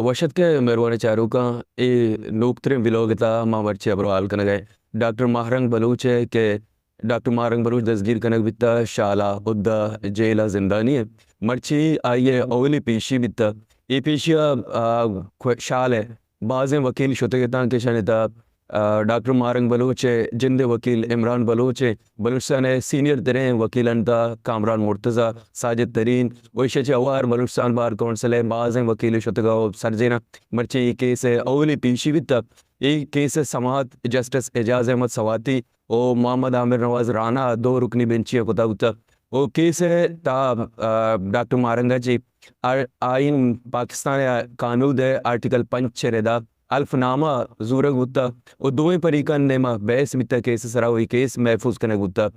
وش اتکے مہروانیں چاروکاں، اے نوکتریں ولاگ ءِ تہا ما مرچی ہبر ءُ حال کنگ ءَ ایں ڈاکٹر ماہرنگ بلوچ ءِ کہ ڈاکٹر ماہرنگ بلوچ دزگیر کنگ بیتہ شال ءَ ادا جیل ءَ زندانی ءَ۔ مرچی آئی ءِ اولی پیشی بیتہ۔ اے پیشی ءَ، آ، کو-، شال ءِ بازیں وکیل شتگ اتاں کہ اشانی تہا، آ، ڈاکٹر ماہرنگ بلوچ ءِ جند ءِ وکیل عمران بلوچ ءِ، بلوچستان ءِ سینئر تریں وکیلانی تہا کامران مرتضی، ساجد ترین ءُ ایشی ءَ چہ ہوار بلوچستان بار کونسل ءِ بازیں وکیل شتگ ءُ سرجین ءَ۔ مرچی اے کیس ءِ اولی پیشی بیتہ۔ اے کیس ءِ سماعت جسٹس اعجاز احمد سواتی ءُ محمد عامر نواز رانا ءِ دو رکنی بنچی ءَ کتہ بوتہ۔ ءُ کیس ءِ تہا، آ، ڈاکٹر ماہرنگ ءَ چہ آ-، آئین پاکستان ءِ کانود ءِ آرٹیکل پنچ ءِ ردا حلف نامہ زورگ بوتہ ءُ دوئیں پریکانی نیمگ ءَ بحث بیتہ کیس ءِ سرا ءُ اے کیس محفوظ کنگ بوتہ۔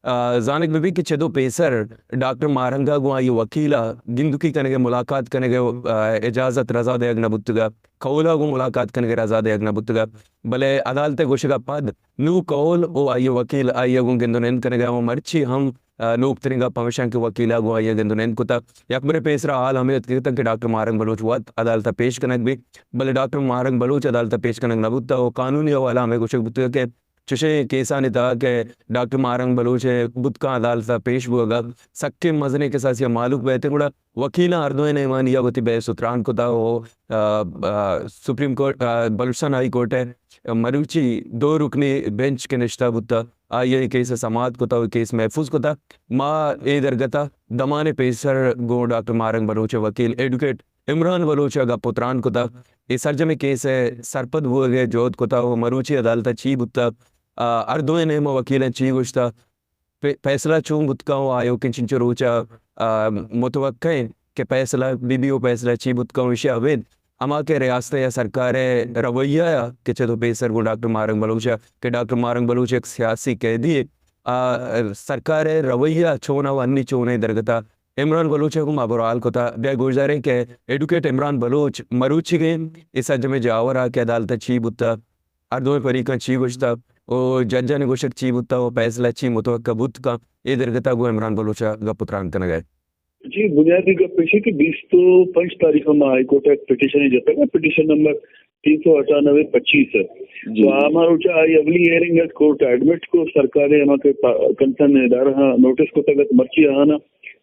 آ، زانگ بہ بیت کہ چدو پیسر ڈاکٹر ماہرنگ ءَ گوں آئی ءِ وکیل ءَ گندکی کنگ ءِ، ملاقات کنگ ءِ، آ، اجازت رضا دئیگ نہ بوتگ ءَ، کہول ءَ گوں ملاقات کنگ ءِ رضا دئیگ نہ بوتگ ءَ، بلے عدالت ءِ گوشگ ءَ پد نوں کہول ءُ آئی ءِ وکیل آئی ءَ گوں گند ءُ نند کنگ ءَ اَنت ءُ مرچی ہم، آ، نوکتریں گپ ہمیش اِنت کہ وکیل ءَ گوں آئی ءَ گند ءُ نند کتہ۔ یکبرے پیسرا حال ہمے اتکگ اتنت کہ ڈاکٹر ماہرنگ بلوچ وت عدالت ءَ پیش کنگ بیت، بلے ڈاکٹر ماہرنگ بلوچ عدالت ءَ پیش کنگ نہ بوتہ ءُ قانونی حوالہ ہمے گوشگ بوتگ کہ چشیں کیسانی تہا کہ ڈاکٹر ماہرنگ بلوچ ءِ بوت کنت عدالت ءَ پیش بوگ ءَ سکیں مزنیں کساسے ءَ مہلوک بیت، گڑا وکیلاں ہر دوئیں نیمانی ءَ وتی بحث ءُ تران کتہ ءُ، آ، آ، سپریم کورٹ، آ، بلوچستان ہائی کورٹ ءِ مروچی دو رکنی بنچ کہ نشتہ بوتہ، آئی ءَ اے کیس ءِ سماعت کتہ ءُ کیس محفوظ کتہ۔ ما اے درگت ءَ دمانے پیسر گوں ڈاکٹر ماہرنگ بلوچ ءِ وکیل ایڈوکیٹ عمران بلوچ ءَ گپ ءُ تران کتہ، اے سرجمیں کیس ءِ سرپد بوگ ءِ جہد کتہ ءُ مروچی عدالت ءَ چی بوتہ، آ، ہر دوئیں نیم ءِ وکیلاں چی گوشتہ، پہ-، پیسلہ چون بوت کنت ءُ آیوکیں چنچو روچ ءَ، آ، متوقع اِنت کہ پیسلہ بہ بیت ءُ پیسلہ چی بوت کنت، ایشی ءَ ابید ہما کہ ریاست ءِ یا سرکار ءِ رویہ ءَ کہ چدو پیسر گوں ڈاکٹر ماہرنگ بلوچ ءَ کہ ڈاکٹر ماہرنگ بلوچ یک سیاسی قیدی یے، آ، سرکار ءِ رویہ چون ءُ انی چون اِنت، اے درگت ءَ عمران بلوچ ءَ گوں ما ہبر ءُ حال کتہ۔ بیا گوشداریں کہ ایڈوکیٹ عمران بلوچ مروچیگیں اے سرجمیں جاور ءَ کہ عدالت ءَ چی بوتہ، ہر دوئیں فریقاں چی گوشتہ ءُ ججانی گوشگ چی بوتہ ءُ پیسلہ چی متوقع بوت کنت، اے درگت ءَ گوں عمران بلوچ ءَ گپ ءُ تران کنگ ءَ ایں۔ جی، بنیادی گپ ایش اِنت کہ بیست ءُ پنچ تاریخ ءَ ما ہائی کورٹ ءَ یک پٹیشنے جتگ ءَ، پٹیشن نمبر تین سو اٹھانوے پچیس۔ جی۔ تو ہما روچ ءَ آئی اولی ہیئرنگ اَت، کورٹ ءَ ایڈمٹ کو، سرکار ءِ ہما کہ پا-، کنسرن ادارہ ءَ نوٹس کتگ اَت، مرچی آہاں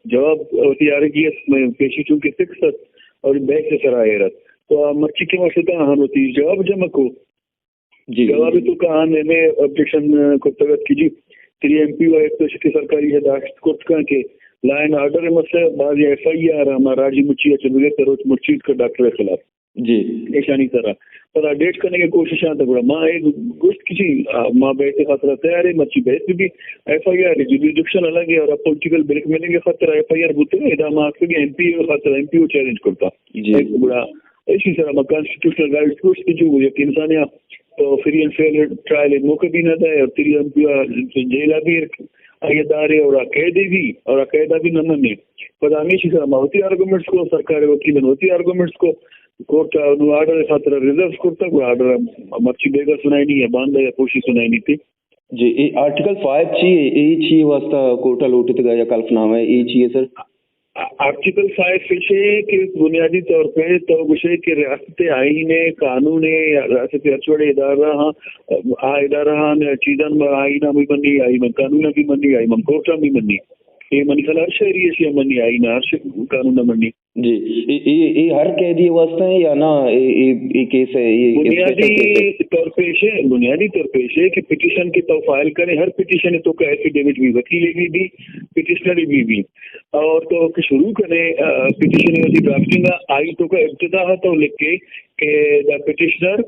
جواب وتی آرگی اَت، مئے پیشی چونکہ فکس اَت اور بحث ءِ سرا ایر اَت۔ تو آ مرچی کہ ما شتاں، آہاں وتی جواب جمع کو۔ جی۔ جواب ءِ توکا آہاں ہمے آبجیکشن کرتگ اَت کہ جی، تری ایم پی او ءَ یک تو شکے سرکاری یداشت کرت کنت کہ لا اینڈ آرڈر ءِ مسئلہ، بعضی ایف آئی آر ہما راجی مچی ءَ چہ بگر تروچ مرچی اتکگ ڈاکٹر ءِ خلاف۔ جی۔ ایشانی سرا پدا ڈیٹ کنگ ءِ کوشش اَنت، گڑا ما اے گوشت کہ جی، آ، ما بحث ءِ خاطر ءَ تیار ایں، مرچی بحث بہ بی، ایف آئی آر ءِ جوریسڈکشن الگ اِنت اور پولیٹیکل بلیک میلنگ ءِ خاطر ءَ ایف آئی آر بوتگ، ادا ما اتکگ ایم پی او ءِ خاطر ءَ ایم پی او چیلنج کرتا۔ جی۔ گڑا ایشی سرا ما کانسٹیٹیوشنل رائٹس گوشت کہ جو یک انسانے ءَ تو فری اینڈ فیئر ٹرائل ءِ موقع بھی نہ دے اور تری ایم پی او ءَ جیل ءَ بھی آئی ءَ دارے اور آ قیدی بھی اور آ قید ءَ بھی نہ منے۔ پدا ہمیشی سرا ما وتی آرگومنٹس کو، سرکار ءِ وکیلاں وتی آرگومنٹس کو، کورٹ ءَ نوں آرڈر ءِ خاطر ءَ ریزرو کرتگ، گڑا آرڈر ءَ مرچی بیگاہ سنائینی یا باندا یا پوشی سنائینیت۔ جی، اے آرٹیکل فائیو چی اے؟ اے چی واسطہ کورٹ ءَ لوٹتگ یا حلف نامہ اے؟ اے چی اے سر؟ آرٹیکل فائیو ایش اِنت کہ بنیادی طور پہ تو گوشے کہ ریاست آئین ءِ، قانون ءِ یا ریاست ہرچ وڑیں ادارہ ہاں، آ ادارہ ہاں چیزاں آئین ءَ بھی منی، آئی من قانون ءَ بھی منی، آئی من کورٹ ءَ بھی منی۔ اے منی خیال ءَ ہر شہری ایشی ءَ منی، آئین ءَ ہر ش-، قانون ءَ منی۔ جی، اے، اے، اے ہر قیدی ءِ واسطہ اِنت یا نہ؟ اے، اے، اے کیس اِنت، اے، اے بنیادی اسپیشل کیس اِنت؟ طور پہ ایش اِنت، بنیادی طور پہ ایش اِنت کہ پٹیشن کہ تو فائل کرے، ہر پٹیشن ءِ توکا ایفیڈیوٹ بھی، وکیل بھی، پٹیشنر بھی بھی۔ اور تو کہ شروع کرے، آ، پٹیشن ءِ وتی ڈرافٹنگ ءَ، آئی توکا ابتدا ءَ تو لکھے کہ دا پٹیشنر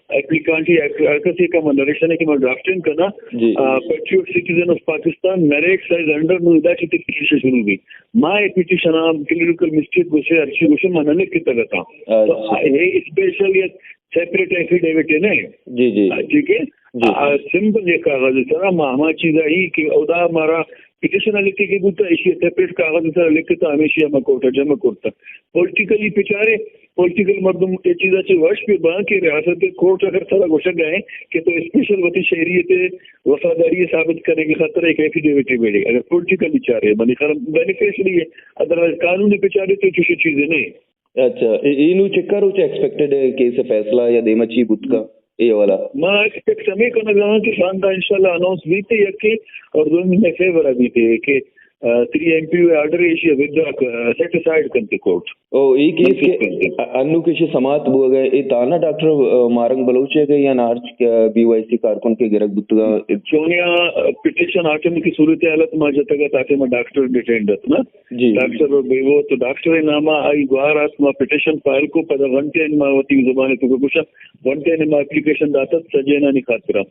اپلیکانٹ یا ہر کسی کہ من نریشن ءَ کہ من ڈرافٹنگ کناں، جی۔ آ، patriot citizen of Pakistan, merit size under نوں ادا چہ تئی پٹیشن شروع بی۔ ما اے پٹیشن ءَ کلیریکل مسٹیک گوشے، ہرچی گوشے، من نہ لکھتگ اتاں۔ اچھا۔ تو آ، اے اسپیشل یا سیپریٹ ایفیڈیوٹ ہے نا؟ جی، جی۔ آ، ٹھیک ہے؟ جی۔ آ، سمپل یک کاغذ ءِ سرا ما ہما چیز آئی کہ اودا مارا پٹیشن ءَ لکھے کہ بوتا، ایشی سیپریٹ کاغذ ءِ سرا لکھتا، ہمیشی ہما کورٹ ءَ جمع کرتا۔ پولیٹیکلی پچارے، پولیٹیکل مردم اے چیز ءَ چہ وش بہ باں کہ ریاست ءِ کورٹ اگر سرا گوشگ ءَ ایں کہ تو اسپیشل وتی شہریت ءِ وفاداری ءِ ثابت کنگ ءِ خاطر ءَ یک ایفیڈیوٹ بیڑے، اگر پولیٹیکلی چارے، منی خیال ءَ بینیفیشری ہے، ادروائز قانونی پچارے تو چوشیں چیزے نہیں۔ اچھا، اے، اے نوں چکا روچ ایکسپیکٹڈ اے کیس ءِ فیصلہ یا دیما چی بوت کن اے حوالہ؟ ما ایکسپیکٹ ہمے کنگا آں کہ باندا انشاءاللہ اناؤنس بیت یکے اور دومی مئے فیور بیت کہ، آ، تھری ایم پی او آرڈر ایشی ودرا، آ، سیٹ اسائیڈ کنت کورٹ۔ او، اے کیس کہ منسوخ کنت۔ انو کہ ایشی سماعت بوگا اے، اے تانا ڈاکٹر، آ، ماہرنگ بلوچ ءِ کہ یا نارچ، آ، بی وائی سی کارکن کہ گرگ بوتگا؟ چونیا، آ، پٹیشن آ ٹائم کہ صورت حالت ما جتگا، آ ٹائم ڈاکٹر ڈیٹینڈ ات نا۔ جی۔ ڈاکٹر بیوت، ڈاکٹر ءِ نام ءَ آئی گوہار است، ما پٹیشن فائل کو، پدا ون ٹین ما وتی زبان ءِ توکا گوشاں، ون ٹین ما اپلیکیشن داتت سجینانی خاطر ءَ۔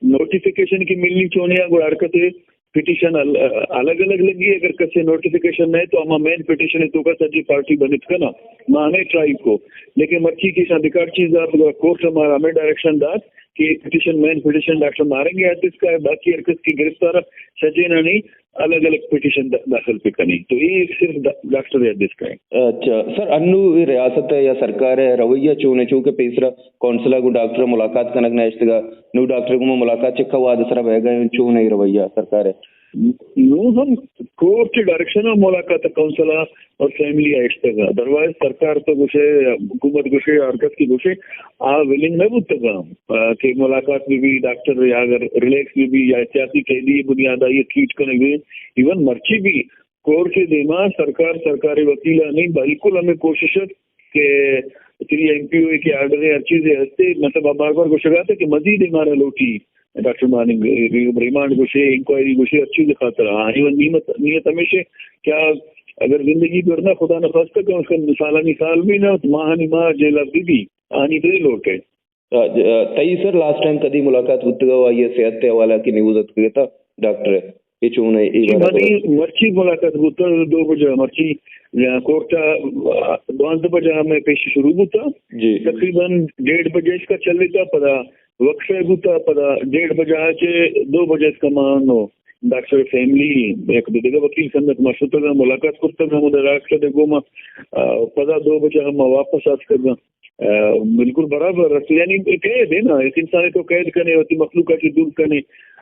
نوٹیفیکیشن کہ ملی چونیا گڑا ہر کسے پٹیشن ال-، الگ الگ لگی، اگر کسے نوٹیفیکیشن نہ تو ہما مین پٹیشن ءِ توکا سجی پارٹی بنت کنا، ما ہمیں ٹرائی کو۔ لیکن مرچی کہ ایشاں بیکار چیز دات، گڑا کورٹ ءَ مارا ہمیں ڈائریکشن دات کہ پٹیشن، مین پٹیشن ڈاکٹر ماہرنگ ءِ ہاتھ ءَ ہے، باقی ہر کس کہ گرفتار ءَ سجینانی الگ الگ پٹیشن دا-، داخل پہ کنی۔ تو اے صرف دا-، ڈاکٹر ءِ ہاتھ ءَ ہے۔ اچھا سر، انو اے ریاست ءِ یا سرکار ءِ رویہ چون اے؟ چونکہ پیسرا کونسل ءَ گوں ڈاکٹر ءَ ملاقات کنگ نہ اشتگا، نو ڈاکٹر ءَ گوں ملاقات چکا وہد ءِ سرا بئیگا ایں، چون اے رویہ سرکار ءِ؟ نو ہم کورٹ ڈائریکشن ءَ ملاقات کونسل ءَ اور فیملی ءَ اشتگا۔ ادروائز سرکار تو گوشے، حکومت گوشے، ہر کس کی گوشے، آ ولنگ نہ بوتگا، آ، کہ ملاقات بہ بی، ڈاکٹر یا اگر ریلیکس بہ بی یا احتیاطی قیدی بنیاد ءَ آئی ٹریٹ کنگ بہ بی۔ ایون مرچی بھی کورٹ ءِ دیما سرکار، سرکاری وکیلانی بالکل ہمیں کوشش ات کہ تھری ایم پی او ءِ کہ آرڈر ءِ ہر چیز ہستے، مطلب، آ بار بار گوشگا ات کہ مزید مارا لوٹی ڈاکٹر ماہرنگ، ری-، ریمانڈ گوشے، انکوائری گوشے، ہر چیز خاطر آنی و نیت، نیت ہمیشہ کیا اگر زندگی پر نہ، خدا نہ خواستہ، کم از کم سالانی سال بھی نہ، ماہانی ماہ جیل ءَ بھی بھی آنی تو لوٹے۔ آ، ج-، آ، تئی سر لاسٹ ٹائم کدی ملاقات بوتگا و آئی ءِ صحت ءِ حوالہ کہ نیوز اتکگتا ڈاکٹر ءِ؟ اے چون اے، اے جی، بارہ منی مرچی ملاقات بوتا دو بجہ، مرچی، آ، کورٹ ءَ، آ، دوازدہ بجہ ہمیں پیش شروع بوتا۔ جی۔ تقریباً ڈیڑھ بجہ اس کا چلتا، پدا وقفہ بوتا، پدا ڈیڑھ بجہ چہ دو بجہ اس کا مانو ڈاکٹر فیملی ایک دو جگہ وکیل سنگت ما شتگا، ملاقات کرتگا، ہمیں ڈاکٹر دے گوما، آ، پدا دو بجہ ہم واپس آتکگا۔ آ، بالکل برابر است۔ یعنی قید ہے نا، ایک انسان تو قید کنے، وتی مخلوق ءَ چہ دور کنے،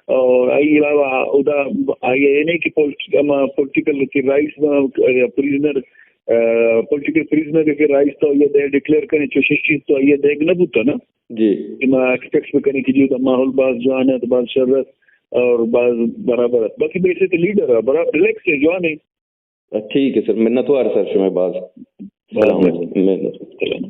اور آئی علاوہ ادا آئی اے نہیں کہ پولٹ-، ہما پولیٹیکل کہ رائٹس نا، پریزنر، آ، پولیٹیکل پریزنر کے رائٹس تو یہ دے ڈکلیئر کنے، چوشش چیز تو یہ دے نہ بوتا نا۔ جی۔ کہ ما ایکسپیکٹ بکنے کہ جی دا ماحول باز جوان ہے، باز شر ہے اور باز برابر ہے۔ باقی بیسک لیڈر ہے، برابر ریلیکس ہے، جوان ہے۔ ٹھیک ہے سر، منتوار سر شمئے باز۔ سلام۔ منت۔ سلام۔